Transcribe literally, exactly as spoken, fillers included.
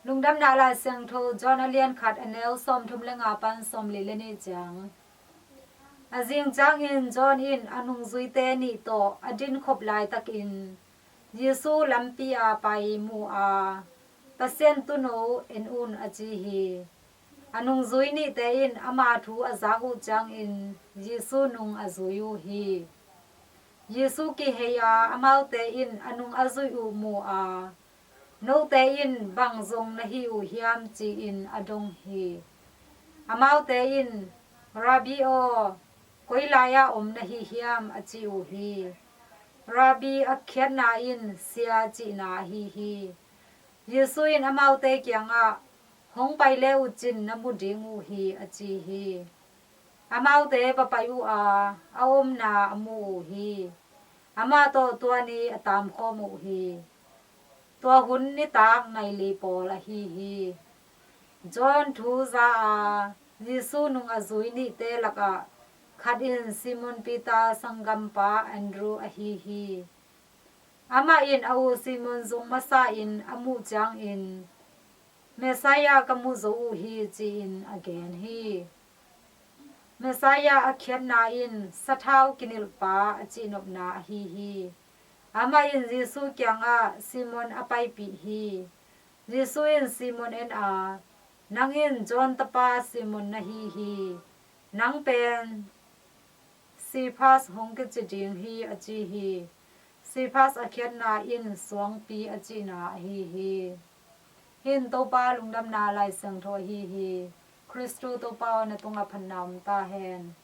Lungdamna Lai Siangtho John a lian khat, a neu sawmthum le nga pan sawmli le nih ciang. A zing ciangin John in a nungzuite nih tawh a dinkhop laitakin Jesu lampi a pai mu a, "Pasian tuuno en un," a ci hi. A nungzui nihte in ama thu a zak uh ciangin Jesu nung a zui uh hi. Jesu kihei a, amaute in a nung a zuih uh mu a, "Note in bang zong na hi uh hiam?" ci-in a dong hi. Amaute in, "Rabbi aw, koi lai-ah om na hi hiam?" a ci uh hi. Rabbi a khiatna in sia cihna ahi hi. Jesu in amaute kiangah, "Hong pai le uh cin na mu ding uh hi," a ci hi. Amaute va pai uh a, a omna a mu uh hi. Amah tawh tua ni a taamkhawm uh hi. Tua hun nitak nai li pawl ahi hi. John thu za a, Jesu nung a zui nihte lakah khat in Simon Peter sanggampa Andrew ahi hi. Amah in a u Simon zung masa in a muh ciangin, "Messiah ka mu zo uh hi," ci-in a gen hi. Messiah a khiatna in sathau kinilhpa a cihnopna ahi hi. Amah in Jesu kiangah Simon a paipih hi. Jesu in Simon en a, "Nang in John tapa Simon na hi hi. Nang pen Cephas hong kici ding hi," a ci hi. Cephas a khiatna in suangpi a cihna ahi hi. Hih in Topa Lungdamna Lai Siangtho ahi hi. Khristu Topa aw, na tungah phatna om ta hen.